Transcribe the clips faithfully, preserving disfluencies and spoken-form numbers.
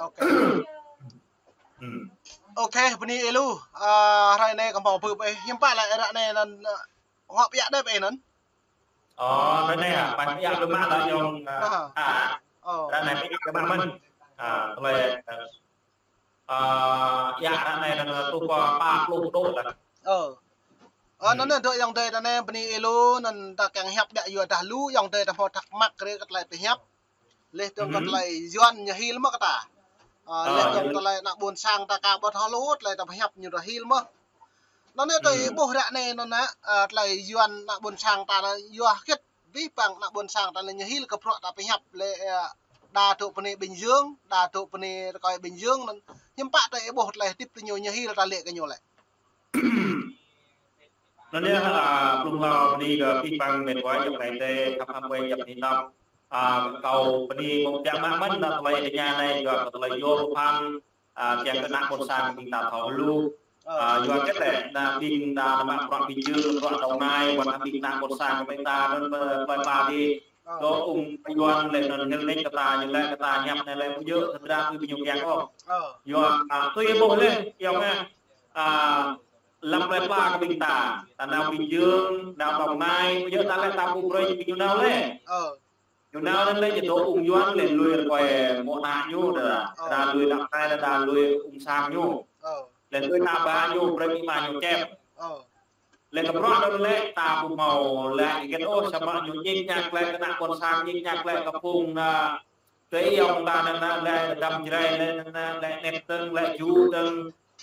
Ok. Hm. Ok, bơni ih lu. Ơ, hrơi anai kâo hmâo pơpŭ ih, hiư̆m pă lĕ ră anai anŭn, ơ, ngŏ pơyă đơi pơ ih anŭn? Ơ, hrơi anai hă, pă pơyă pơmă lĕ yŏng, ơ, ơ, ră anai pơyă pơmă mơ̆n. Ơ, tơlơi, ơ, ơ, yă ră anai anŭn truh pơ pă pluh đôč lĕ. Ơ. Ơ, anŭn dŏ ayŏng adơi, ră anai bơni ih lu, anŭn ta kiăng hiăp biă yua dah lu ayŏng adơi ta hmâo thắc mắc rê kơ tơlơi pơhiăp. Laih dơ̆ng kơ tơlơi Yuan ñu hil mơ̆ kơ ta. Ơ, laih dơ̆ng kơ tơlơi ană ƀôn sang ta ka ƀu thâo lu, tơlơi ta pơhiăp ñu dah hil mơ̆. Anŭn yơh tui ih ƀuh ră anai anŭn, ơ, tơlơi Yuan ană ƀôn sang ta anŭn yua hơget abih bang ană ƀôn sang ta anŭn ñu hil kơ bruă ta pơhiăp lĕ, ơ, đa dŏ pơ anai Bình Dương, đa dŏ pơ anai rơkơi Bình Dương anŭn. Hiư̆m pă tui ih ƀuh tơlơi hơdip tơ ñu ñu hil ta lĕ kơ ñu lĕ. Anŭn yơh, ơ, blung hlâo bơni kơ abih bang mĕt wa ayŏng adơi, khăp hăng wai ayŏng adơi. Ơ, kâo bơni mơ̆ng biă mă mơ̆n, ơ, tơlơi tơña anai, yua kơ tơlơi yua pơphan, ơ, kiăng kơ ană ƀôn sang ƀing ta thâo hluh. Ơ, yua hơget lĕ, anŭn ƀing ta anŭn mă bruă Bình Dương, bruă Đồng Nai, wơ̆t hăng ƀing ană ƀôn sang ƀing ta anŭn pơ-, pơpha dih. Ơ. Dŏ ung Yuan lĕ anŭn hil nik kơ ta, ñu lĕ kơ ta hiăp anai lĕ ƀu djơ̆, tơdra tui ƀing ñu kiăng ôh. Ơ. Yua, ơ, tui ih ƀuh lĕ, ayŏng, ơ, lăm plơi pla kơ ƀing ta, ta nao Bình Dương, nao Đồng Nai, ƀu djơ̆ ta lĕ ta ƀu brơi ƀing ñu nao lĕ. Ơ. Ñu nao anŭn lĕ ñu dŏ ung Yuan lĕ lui rơkơi mơ̆ ană ñu đa, đa lui ană Thái đa, đa lui ung sang ñu. Ơ. Lĕ lui ană bă ñu, brơi amĭ ama ñu čem. Ơ. Lĕ kơ bruă anŭn lĕ ta ƀu hmâo lĕ hơget ôh, samơ̆ ñu ñik ñak lĕ kơ ană ƀôn sang, ñik ñak lĕ kơ phung anŭn, tơ ayŏng ta anŭn, anŭn lĕ rơdăm Jrai lĕ anŭn, anŭn lĕ anet dơ̆ng, lĕ ju dơ̆ng,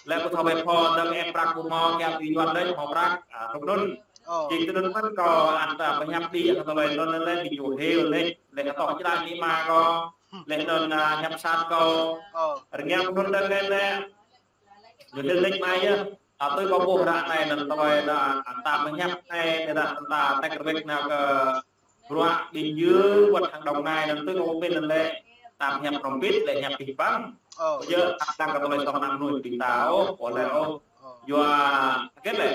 lĕ ƀu thâo bĕ pho dơ̆ng, ĕp prăk ƀu hmâo, kiăng tui Yuan lĕ hmâo prăk, ơ, tui anŭn. Ơ. Jing tui anŭn mơ̆n kâo ăt, ơ, pơhiăp đĭ kơ tơlơi anŭn lĕ ƀing ñu hil lĕ, lĕ kơ tŏ čơđai amĭ ama kâo, lĕ anŭn, ơ, hiăp sat kâo. Ơ. Rơngiă anŭn dơ̆ng lĕ, lĕ ñu hil nik mă yơh. Ơ, tui kâo ƀuh ră anai anŭn tơlơi anŭn, ơ, ta pơhiăp anai, tơdah ta tĕk rơwĕk nao kơ bruă Bình Dương wơ̆t hăng Đồng Nai anŭn tui kâo pơmĭn anŭn lĕ, ta pơhiăp prŏng bit lĕ hiăp abih bang. Ơ. Ƀu djơ̆ ta kiăng kơ tơlơi song ană mơnuih ƀing ta ôh, ƀu lĕ ôh. Ơ. Yua hơget lĕ.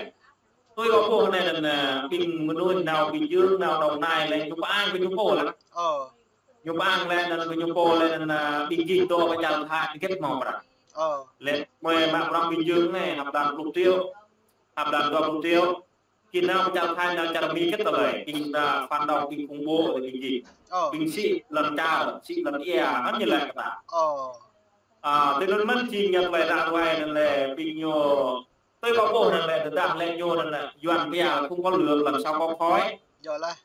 Tui kâo ƀuh anai anŭn, ơ, ƀing mơnuih nao Bình Dương, nao Đồng Nai lĕ ñu pơang kơ ñu pô lĕ. Ơ. Ñu pơang lĕ anŭn kơ ñu pô lĕ anŭn, ơ, ƀing gih dŏ pơ čar Thái hơget hmâo prăk. Ơ. Lĕ mơi mă bruă Bình Dương anai, hăp đan pluh triệu, hăp đan dua pluh triệu. Gih nao pơ čar Thái nao čar Mi hơget tơlơi, ƀing ta phản động, ƀing khủng bố lĕ ƀing gih. Ơ. Ƀing sĭ lŏn čar, sĭ lŏn ia, anŭn ñu lĕ kơ ta. Ơ. Ơ, tui anŭn mơ̆n jing ñu tơlơi ră ruai anŭn lĕ ƀing ñu. Tui kâo ƀuh anŭn lĕ, tơdah lĕ ñu anŭn lĕ, Yuan pia là không có lửa làm sao có khói. Yơh lah.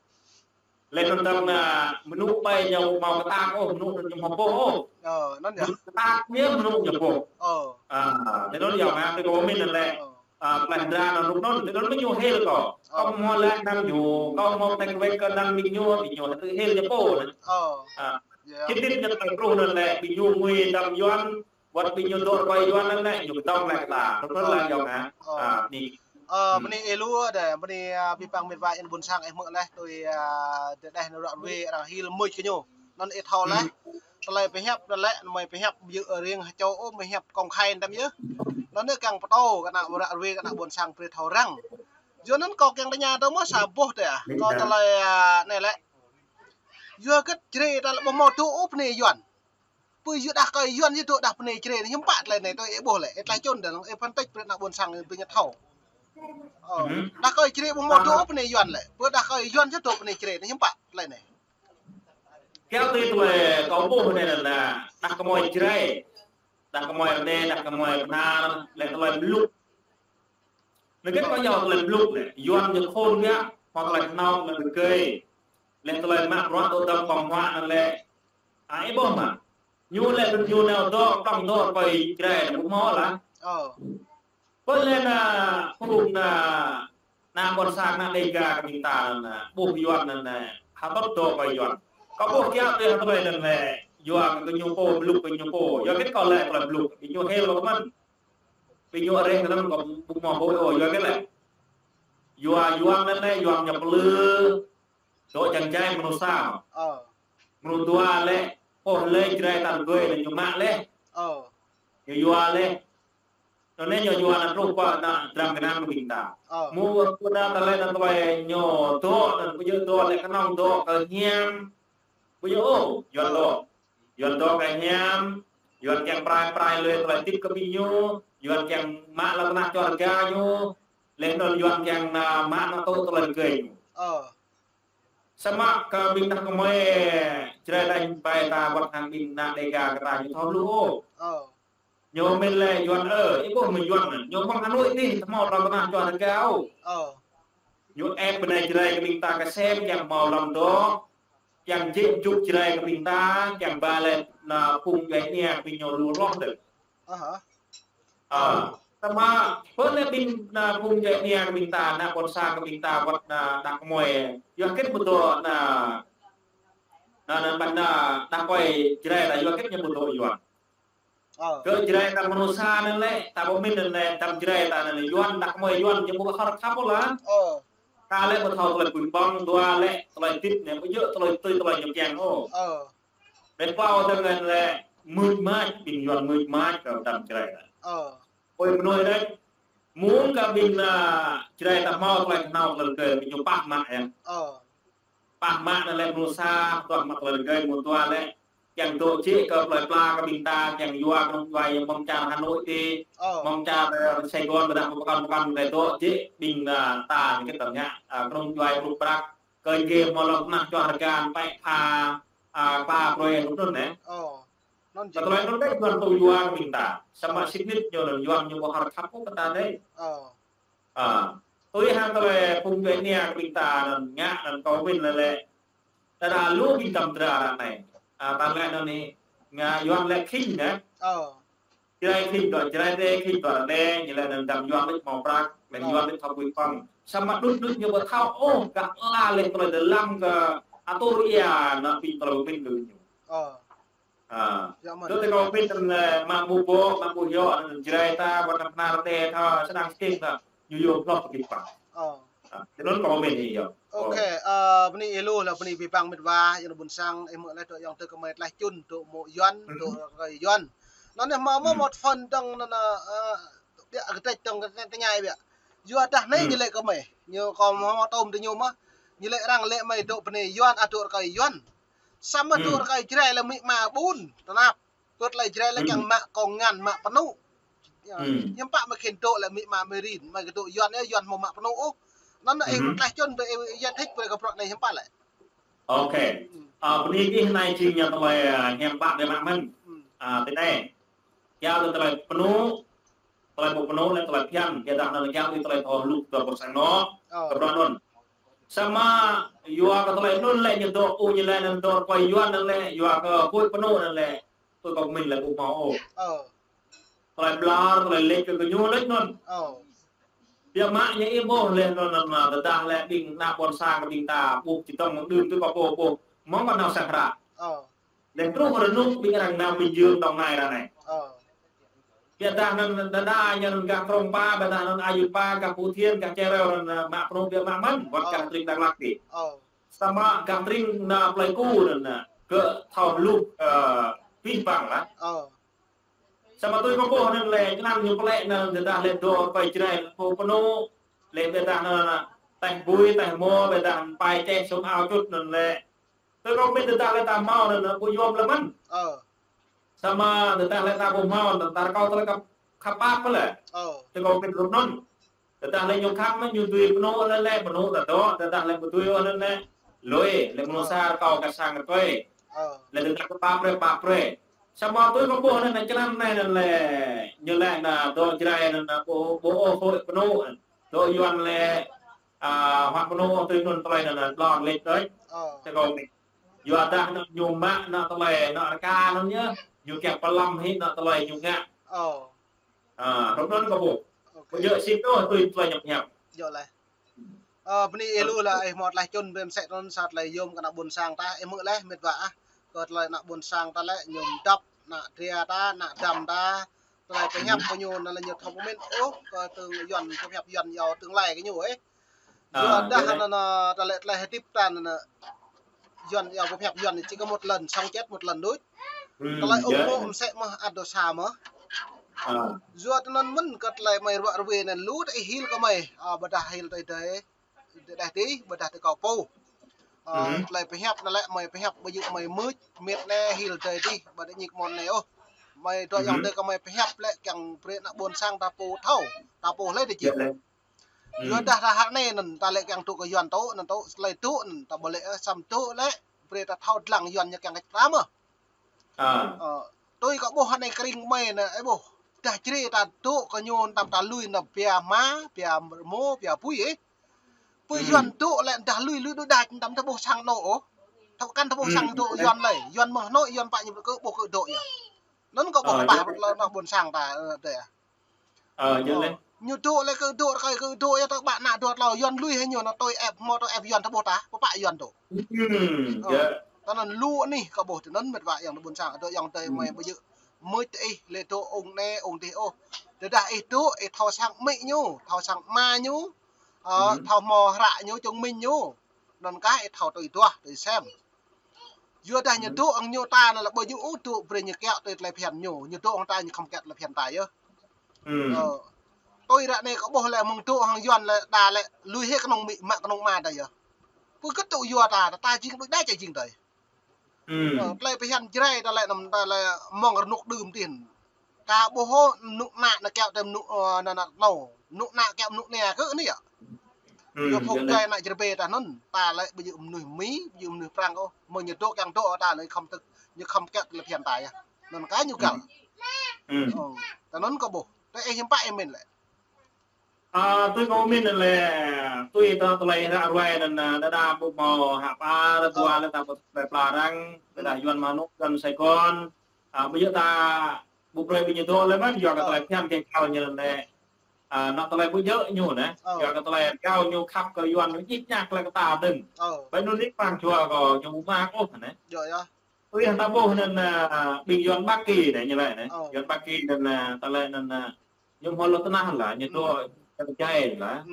Lĕ anŭn tơdah, ơ, mơnuih ƀai ñu hmâo kơtang ôh, mơnuih anŭn ñu hmâo boh ôh. Ơ, anŭn yơh. Mơnuih kơtang ñu mơnuih ñu boh. Ơ. Ơ, tui anŭn yơh mă, tui kâo pơmĭn anŭn lĕ. Ơ. Ơ, plơi Đra anŭn rŭk anŭn, tui anŭn mơ̆ ñu hil kâo. Ơ. Kâo hmâo lĕ anăn ñu, kâo hmâo tĕk rơwĕk kơ anăn ƀing ñu, ƀing ñu tui hil ñu pô anŭn. Ơ. Ơ. Yơh. Kơ tĭt ñu tơlơi truh anŭn lĕ, ƀing ñu ngui đăm Yuan, wơ̆t ƀing ñu dŏ rơkơi Yuan anŭn lĕ, ñu kơdŏng lĕ kơ ta. Rŭk anŭn lĕ yơh mă. Ơ. Ơ, anai. Ơ, bơni ih lu đe, bơni, ơ, abih bang mĕt wa ayŏng ƀôn sang ih hmư̆ leh, tui, ơ, tơdeh anŭn ră ruai arăng hil mơ̆ kơ ñu. Anŭn ih thâo leh, tơlơi pơhiăp anŭn lĕ, mơi pơhiăp ƀu djơ̆ riêng ha čô ôh, mơi hiăp công khai tăm yơh. Anŭn anai kiăng pơtô kơ ană ră ruai kơ ană ƀôn sang brơi thâo răng. Yua anŭn kâo kiăng tơña dơ̆ng mơ̆ sa boh tơ, kâo tơlơi, ơ, anai lĕ. Yua hơget Jrai ta lĕ ƀu hmâo dŏ ôh pơ anai Yuan. Pơ yua đah kơi Yuan yơh dŏ đah pơ anai Jrai anai hiư̆m pă tơlơi anai tui ih ƀuh lĕ, ih tơlơi čun dơ̆ng, ih phân tích brơi ană ƀôn sang ƀing ñu thâo. Ơ, đah kơi Jrai ƀu hmâo dŏ pơ anai Yuan lĕ, pơ đah kơi Yuan yơh dŏ pơ anai Jrai anai hiư̆m pă tơlơi anai. Kiăng tui tơlơi kâo ƀuh anai lĕ, đah kơmơi Jrai, đah kơmơi Rơnê, đah kơmơi Bahnar, lĕ tơlơi mluk. Anŭn hơget kâo yua tơlơi mluk lĕ, Yuan ñu khôn biă, hmâo tơlơi kơnong, tơlơi rơgơi. Lĕ tơlơi mă bruă dŏ dŏng ƀơ̆ng huă anŭn lĕ. Ơ, ih ƀuh mă. Ñu lĕ anŭn ñu nao dŏ, plŏng dŏ rơkơi Jrai anŭn ƀu hmâo lah. Ơ. Pơ lĕ anŭn, phung anŭn, ană ƀôn sang ană Đêga kơ ƀing ta anŭn, ƀuh Yuan anŭn, hơtŭt dŏ rơkơi Yuan. Kâo ƀuh kiăng tui hơget tơlơi anŭn lĕ, yua kơ ñu pô, mluk kơ ñu pô. Yua hơget kâo lĕ tơlơi mluk, ƀing ñu hil kâo mơ̆n. Ƀing ñu areh kơ anŭn kâo ƀu hmâo ƀuh ôh, yua hơget lĕ. Yua Yuan anŭn lĕ, Yuan ñu plư, dŏ čang čai mơnuih sa. Ơ. Mơnuih dua lĕ, ôh lĕ Jrai ta rơgơi lĕ ñu mă lĕ. Ơ. Ñu yua lĕ. Anŭn anai ñu yua anŭn truh pơ anŭn dram gơnam ƀing ta. Ơ. Mơ̆ pơ anŭn ta lĕ anŭn tơlơi ñu dŏ, anŭn ƀu djơ̆ dŏ lĕ kơnong dŏ kơ hiam. Ƀu djơ̆ ôh, Yuan dŏ. Yuan dŏ kơ hiam. Yuan kiăng prai prai lui tơlơi hơdip kơ ƀing ñu, Yuan kiăng mă lŏn tơnah čuah rơga ñu, laih anŭn Yuan kiăng, a, mă anŏ tŭ tơlơi rơgơi ñu. Ơ. Samơ̆ kơ ƀing đah kơmơi Jrai laih ƀai ta wơ̆t hăng ƀing ană Dêga kơ ta ñu thâo hluh ôh. Ơ. Ñu mĭn lĕ Yuan ơ, ih ƀuh mơ̆ Yuan, ñu mơ̆ng Hà Nội dih, hmâo lŏn tơnah čuah rơga ôh. Ơ. Ñu ĕp bơnai Jrai kơ ƀing ta kơsem, kiăng hmâo lŏn dŏ, kiăng jĕ jŭk Jrai kơ ƀing ta, kiăng ba lĕ ană phung djuai ania kơ ƀing ñu lu hloh dơ̆ng. Ơ hă. Ơ, samơ̆ pơ lĕ ƀing ană phung djuai ania kơ ƀing ta, ană ƀôn sang kơ ƀing ta wơ̆t ană đah kơmơi. Yua hơget ƀu dŏ ană, ană, ană ƀing ană đah kơmơi Jrai ta yua hơget ñu ƀu dŏ Yuan. Ơ. Kơ Jrai ta mơnuih sa anŭn lĕ, ta ƀu mĭn anŭn lĕ, tơm Jrai ta anŭn lĕ, Yuan đah kơmơi Yuan ñu ƀu hơr khăp ôh lah. Ơ. Ta lĕ ƀu thâo tơlơi pui ƀơ̆ng, dua lĕ, tơlơi hơdip anai, ƀu djơ̆ tơlơi tui tơlơi ñu kiăng ôh. Ơ. Rơpao tơngan lĕ, mưč mač, ƀing Yuan mưč mač kơ tơm Jrai ta. Ơ. Ôi mơnuih đĕč, mơ̆ng kơ ƀing ană Jrai ta hmâo tơlơi kơnao tơlơi rơgơi, ƀing ñu pah mă yơh. Ơ. Pah mă anŭn lĕ mơnuih sa, tuah mă tơlơi rơgơi mơ̆ng dua lĕ. Kiăng dŏ jĕ kơ plơi pla kơ ƀing ta, kiăng yua kơnung djuai mơ̆ng čar Hà Nội dih, ơ, mơ̆ng čar, ơ, Sài Gòn, ƀôdah mơ̆ng pơkŏn pơkŏn kơ dŏ jĕ ƀing, ơ, ta ñu kơ tơm ngă, ơ, kơnung djuai brŭk brăk, kơ gơ̆ hmâo lŏn tơnah čuah rơga pĕ pha, ơ, pha brơi anŭn anŭn anai. Ơ. Anŭn jĕ. Kơ tơlơi anŭn đĕč Yuan tŭ yua kơ ƀing ta. Samơ̆ sĭt nik ñu anŭn Yuan ñu ƀu hơr khăp ôh kơ ta đĕč. Ơ. Ơ, tui hăng tơlơi phung djuai ania kơ ƀing ta anŭn ngă anŭn kâo mĭn lĕ lĕ. Đa đa lu ƀing tơm dra ră anai. Ơ, ta lĕ anŭn anai ngă Yuan lĕ khĭn anai. Ơ. Jrai khĭn dŏ Jrai đe, khĭn dŏ đe, ñu lĕ anŭn tơm Yuan lĕ hmâo prăk, lĕ, ơ, Yuan lĕ thâo pui ƀơ̆ng. Samơ̆ đŭt đŭt ñu ƀu thâo ôh, gah ala lĕ tơlơi dơlăm kơ atur ia anŭn ƀing tơlơi mĭn kơ ñu. Ơ. Ơ. Yua mơ̆n. Tui tơlơi kâo mĭn tơlơi mă ƀu ƀô̆, mă ƀu yua, anŭn Jrai ta, wơ̆t anŭn pơnar tê ta, sơdang sting ta, ñu yua hloh kơ ƀing păng. Ơ. Ơ, tui anŭn kâo mĭn yơh. Ôkê, ơ, bơni ih lu, lĕ bơni abih bang mĕt wa, ayŏng adơi ƀôn sang, ih hmư̆ lĕ dŏ ayŏng adơi kơmơi tơlơi čun, dŏ mơ̆ Yuan, dŏ rơkơi Yuan. Anŭn anai hmâo mơ̆, ơ, một phần dơ̆ng anŭn, ơ, ƀiă kơ tĕč dơ̆ng kơ tơñai ƀiă. Yua dah anai ñu lĕ kơmơi, ñu kâo hmâo tơm tơ ñu mơ̆, ñu lĕ arăng lĕ mơi dŏ bơnai Yuan, a dŏ rơkơi Yuan. Samơ̆ dŏ rơkơi Jrai lĕ amĭ ama ƀun, tơnap. Kơ tơlơi Jrai lĕ kiăng mă kông ngăn mă pơnŭ. Hiư̆m pă mơi khĭn dŏ lĕ amĭ ama mơi rin, mơi kơ dŏ Yuan ơ, Yuan hmâo mă pơnŭ ôh. Anŭn anai ih tơlơi čun brơi ih yơh thĭk brơi kơ bruă anai hiư̆m pă lĕ. Ôkê. Ơ, bơni ih anai jing ñu tơlơi, ơ, hiư̆m pă brơi mă mơ̆n. Ơ, tui anai. Kiăng tơlơi pơnŭ, tơlơi ƀu pơnŭ lĕ tơlơi phiăn, kiăng dah anŭn kiăng tui tơlơi thâo hluh kơ ƀôn sang anŏ. Ơ. Kơ bruă anŭn. Samơ̆ yua kơ tơlơi anŭn lĕ ñu dŏ, ơ, ñu lĕ anŭn dŏ rơkơi Yuan anŭn lĕ, yua kơ huĭ pơnŭ anŭn lĕ. Tui kâo mĭn lĕ ƀu hmâo ôh. Ơ. Tơlơi ƀlŏr, tơlơi lĕč kơ gơñu lĕč anŭn. Ơ. Biă mă ñu ih ƀuh lĕ anŭn anŭn, ơ, tơdah lĕ ƀing ană ƀôn sang kơ ƀing ta ƀuh či tong mơ̆ng đưm tui kâo ƀuh ƀuh. Mơ̆ng kâo nao sang hră. Ơ. Lĕ truh rơnŭk ƀing arăng nao Bình Dương Đồng Nai ră anai. Ơ. Biă dah anŭn đa đa ñu anŭn gah Krông Pa, biă dah anŭn Ayun Pa, gah Phú Thiện, gah Chai Reo anŭn, ơ, mă pơnŭ biă mă mơ̆n, wơ̆t gah tring Dak Lak dih. Ơ. Samơ̆ gah tring anŭn Pleiku anŭn, ơ, kơ thâo hluh, ơ, abih bang lah. Ơ. Samơ̆ tui kâo ƀuh anŭn lĕ, kơnang ñu pơlĕ anŭn tơdah lĕ dŏ rơkơi Jrai pô pơnŭ, lĕ biă dah anŭn, teh bui, teh mô, biă dah pai čeh sum ao čut anŭn lĕ. Tui kâo mĭn tơdah lĕ ta hmâo anŭn, ƀu yom lĕ mơ̆n. Ơ. Samơ̆ tơdah lĕ ta ƀu hmâo anŭn, ta rơkâo tơlơi khăp, khăp pap lĕ. Ơ. Tui kâo mĭn rup anŭn. Tơdah lĕ ñu khăp mơ̆n ñu dưi pơnŭ lĕ lĕ, pơnŭ ta dŏ, tơdah lĕ ƀu dưi anŭn lĕ. Lui, lĕ mơnuih sa rơkâo kơ sang rơkơi. Ơ. Lĕ tơdah kơ pap brơi, pap brơi. Samơ̆ tui kâo ƀuh anŭn lĕ čơnăn anai anŭn lĕ, ñu lĕ anŭn dŏ Jrai anŭn ƀu, ƀu ôh huĭ pơnŭ. Dŏ Yuan lĕ, ơ, huĭ pơnŭ tui anŭn tơlơi anŭn ƀlŏr lĕč đôč. Ơ. Tui kâo mĭn. Yua dah anŭn ñu mă anŭn tơlơi anŭn rơka anŭn yơh, ñu kiăng pơlăm hĭ anŭn tơlơi ñu ngă. Ơ. Ơ, rup anŭn kâo ƀuh. Ôkê. Ƀu djơ̆ sĭt ôh tui tơlơi ñu pơhiăp. Djơ̆ lĕ. Ơ, bơni ih lu lah ih hmâo tơlơi čun brơi mơsĕ anŭn sa tơlơi yom kơ ană ƀôn sang ta, ih hmư̆ lĕ mĕt wa ah. Kơ tơlơi ană ƀôn sang ta lĕ ñu mơdăp, ană dra ta, ană dăm ta. Tơlơi pơhiăp kơ ñu anŭn lĕ ñu thâo pơmĭn ôh, kơ tơlơi Yuan, pơhiăp Yuan yua tương lai kơ ñu ih. Ơ, yua dah anŭn, anŭn, tơlơi, tơlơi hơdip ta anŭn, anŭn, Yuan, yua pơhiăp Yuan či kơ một lần sống chết một lần đôč. Tơlơi ủng hộ mơsĕ mơ̆, ăt dŏ sa mơ̆. Ơ. Yua tui anŭn mơ̆n kơ tơlơi mơi ruă rơwe anŭn lu ta ih hil kơ mơi. Ơ, ƀôdah hil tui tui. Tơdah dih, ƀôdah tui kâo pô. Ơ, tơlơi pơhiăp anŭn lĕ mơi pơhiăp ƀu djơ̆ mơi mưč, mĕt anai hil tui dih, ƀôdah ñik mơ̆n anai ôh. Mơi dŏ ayŏng adơi kơ mơi pơhiăp lĕ kiăng brơi ană ƀôn sang ta pô thâo, ta pô hlơi ta jing. Yua dah ta hă anai anŭn ta lĕ kiăng dŏ kơ Yuan tŏ, anŭn tŏ, tơlơi dŏ anŭn ta ƀu lĕ, ơ, samơ̆ dŏ lĕ brơi ta thâo dlăng Yuan ñu kiăng kơ ta mơ̆. Ơ, tui kơ ƀuh hă anai kơ ring mơi anai, ơ ƀuh. Dah jrê ta dŏ kơ ñu tam ta lui anŭn bia hma, bia rơmô, bia bui ih. Pơ Yuan dŏ lĕ dah lui lui đuaĭ đač tam ta ƀuh sang anŏ ôh. Thâo kăn ta ƀuh sang dŏ Yuan lơi. Yuan mơ̆ng anŏ Yuan pă ñu kơ ƀuh kơ dŏ yơh. Anŭn kơ ƀuh pă lŏ ană ƀôn sang ta, ơ, dêh. Ơ, ñu lĕ. Ñu dŏ lĕ kơ dŏ, rơkơi kơ dŏ yơh, tơ ƀă ană dua tlâo Yuan lui hĭ ñu anŭn tui ĕp, hmâo tui ĕp Yuan ta ƀuh ta, pơpă Yuan dŏ. Tơ anŭn lu anih kơ ƀuh tơ anŭn mĕt wa ayŏng adơi ƀôn sang, dŏ ayŏng adơi mơi ƀu djơ̆ mưč tơ ih lĕ dŏ ung anai ung adih ôh. Tơdah ih dŏ, ih thâo sang amĭ ñu, thâo sang ama ñu, ơ, thâo hmâo hră ñu, chứng minh ñu. Anŭn kah ih thâo tui duah, tui sem. Yua dah ñu dŏ hăng ñu ta anŭn lĕ ƀu djơ̆ ôh dŏ brơi ñu kiaŏ tui tơlơi phiăn ñu, ñu dŏ hăng ta ñu khŏm kiaŏ tơlơi phiăn ta yơh. Ơ. Tui ră anai kơ ƀuh lĕ mơ̆ng dŏ hăng Yuan lĕ đa lĕ lui hĭ kơnung amĭ, mă kơnung ama đa yơh. Pơkơ̆t tŭ yua ta, ta jing đuaĭ đač jing đơi. Ơ, tơlơi phiăn Jrai ta lĕ anŭn ta lĕ mơ̆ng rơnŭk đưm tih. Ta ƀuh hŏ mơnŭ ană anŭn kiaŏ tơ mơnŭ, ơ, anŭn anŭn anŭn. Mơnŭ ană kiaŏ mơnŭ anai kơ anai yơh. Yua phung Jrai ană Jrai ƀe ta anŭn, ta lĕ ƀu djơ̆ mơnuih Mi, ƀu djơ̆ mơnuih Prăng ôh. Mơ̆ ñu dŏ kiăng dŏ ta lĕ khŏm tŭ, ñu khŏm kiaŏ tơlơi phiăn ta yơh. Anŭn kah ñu găl. Ơ, tơ anŭn kơ ƀuh. Tơ ih hiư̆m pă ih mĭn lĕ. Ơ, tui kâo mĭn lĕ, tui tơ tơlơi ră ruai anŭn, ơ, đa đa ƀu hmâo hă pă, ră ruai lĕ ta ƀu tơlơi pla răng, đa đa Yuan mơnŭ, Yuan Sài Gòn. Ơ, ƀu djơ̆ ta ƀu brơi ƀing ñu dŏ lĕ mơ̆n, yua kơ tơlơi phiăn kơ kâo ñu lĕ. Ơ, anŭn tơlơi ƀu djơ̆ ñu anai, yua kơ tơlơi kâo ñu khăp kơ Yuan ñu ñik ñak lĕ kơ ta dơ̆ng. Ƀơi anŭn nik pang jua kâo ñu ƀu mă ôh anai. Tui hăng ta ƀuh anŭn, ơ, ƀing Yuan Bắc Kỳ anai ñu lĕ anai. Yuan Bắc Kỳ anŭn, ơ, ta lĕ anŭn, ơ, ñu hmâo lŏn tơnah lah, ñu dŏ kơ Jrai lah.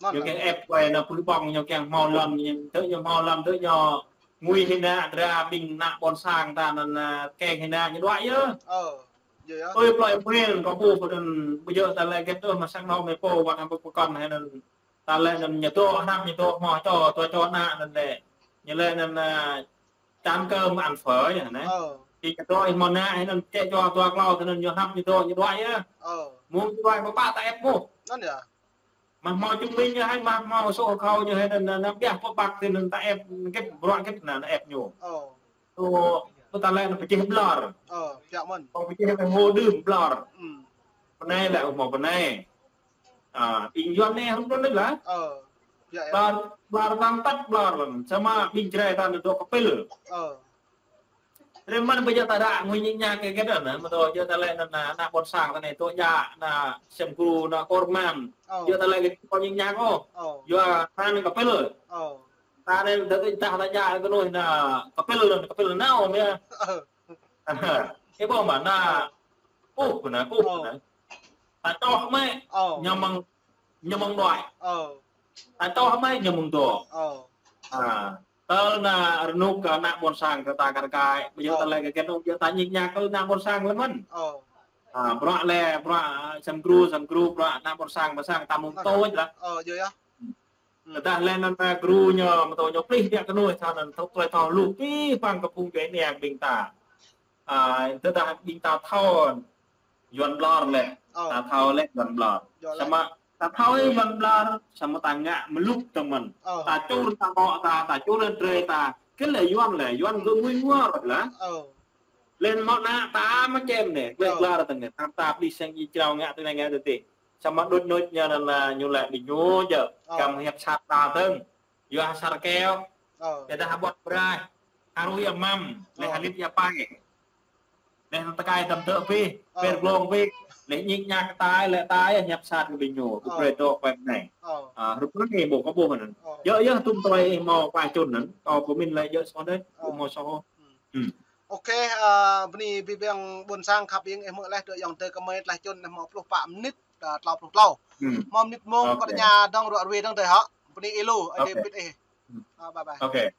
Ñu kiăng ĕp wai anŭn pui ƀơ̆ng, ñu kiăng hmâo lŏn, ñu dŏ ñu hmâo lŏn, dŏ ñu ngui hĭ anai, dra ƀing ană ƀôn sang ta anŭn, ơ, kiăng hĭ anai, ñu đuaĭ yơh. Tui plơi Brel kâo ƀuh pơ anŭn, ƀu djơ̆ ta lĕ gĕt ôh, mơ̆ sang anŏ mơi pô, wăt hăng pơkŏn hĭ anŭn. Ta lĕ anŭn ñu dŏ hrăm, ñu dŏ hmâo čô, dua čô ană anŭn lĕ. Ñu lĕ anŭn, ơ, čan kơm ăn phở yơh anai. Či ñu dŏ ih hmâo ană, anŭn čĕ čô dua klâo, tơ anŭn ñu hrăm, ñu dŏ, ñu đuaĭ yơh. Mơ̆ng ñu đuaĭ pơpă ta ĕp ƀuh. Anŭn yơh. Mă hmâo chứng minh ñu hĭ, mă hmâo sổ hộ khẩu ñu hĭ, anŭn, anŭn, anŭn biă pơpă tơ anŭn ta ĕp gĕt, bruă gĕt anŭn, anŭn ĕp ñu. Tơ, tơ ta lĕ anŭn pơjeh blơr. Ơ, biă mơ̆n. Kâo pơjeh kơ hmâo đưm blơr. Bơnai lĕ hmâo bơnai. Ơ, ƀing Yuan anai hrup anŭn lah. Ơ, biă yơh. Blơr, blơr tăm tăt blơr lăm. Samơ̆ ƀing Jrai ta anŭn dŏ kơpĭl. Ơ. Rơmăn ƀu djơ̆ ta ră ngui ñik ñak kơ gĕt anŭn, mơ̆ dŏ djơ̆ ta lĕ anŭn, ană ƀôn sang ta anai dŏ djă, anŭn sem gru, anŭn kôr man. Djơ̆ ta lĕ gĕt kơ ñik ñak ôh. Yua ta anŭn kơpĭl. Ta anai dŏ tơdah ta djă kơ anŭn, anŭn kơpĭl anŭn, kơpĭl anŭn ôh mơ̆. Ơ. Ih ƀuh mơ̆ anŭn, kuh anŭn, kuh anŭn. Ta čoh mơ̆, ñu mơ̆ng, ñu mơ̆ng đuaĭ. Ta čoh mơ̆, ñu mơ̆ng dŏ. Ơ. Tơl anŭn rơnŭk kơ ană ƀôn sang kơ ta kar kaĭ, ƀu djơ̆ ta lĕ gĕt anŭn, djơ̆ ta ñik ñak kơ ană ƀôn sang lĕ mơ̆n. Bruă lĕ, bruă sem gru, sem gru, bruă ană ƀôn sang, ƀôn sang ta mơ̆ng tơl lah. Tơdah lĕ anŭn ta gru ñu, mơ̆ tơl ñu plih biă kơ anŭn, ta anŭn tơl tơlơi thâo lu pih pang kơ phung djuai ania ƀing ta. Ơ, tơdah ƀing ta thâo Yuan blơr lĕ, ta thâo lĕ Yuan blơr. Samơ̆ ta thâo Yuan blơr, samơ̆ ta ngă mơluk tơ mơ̆n. Ta čur ta ƀô̆ ta, ta čur drơi ta, kơ lĕ Yuan lĕ, Yuan gơ̆ ngui ngor lah. Lĕ mơ̆ anŭn ta mă čem anai, gleh glar tơ anai, ta ta pơđĭ sang ji črao ngă tơ anai ngă tơ adih. Samơ̆ đôč đôč ñu anŭn ñu lĕ ƀing ñu djơ̆, kăm hiăp sat ta tơ̆ng. Yua sar keo. Tơdah ƀuăt braih, haru ia măm, lĕ halit ia pai. Lĕ tơkai tăm tơ̆ pih, per glông pih, lĕ ñik ñak kơ ta, lĕ ta ia hiăp sat kơ ƀing ñu, kơ brơi dŏ pơ̆k anai. Hrup anai ƀuh kơ ƀuh anŭn. Djơ̆ yơh tum tơlơi ih hmâo kơ čun anŭn, kâo pơmĭn lĕ djơ̆ soh dêh, ƀu hmâo soh. Ôkê, ơ, bơni abih bang ƀôn sang khăp ƀing ih hmư̆ laih, dŏ ayŏng adơi kơ mơi tlaih čun ih hmâo pluh pă mơnit, ơ, tlâo pluh tlâo. Hmâo mơnit mơ̆ng kơ tơña dơ̆ng ruă rui dơ̆ng adih hă. Bơni ih lu, adơi pit ih. Ơ, bye bye.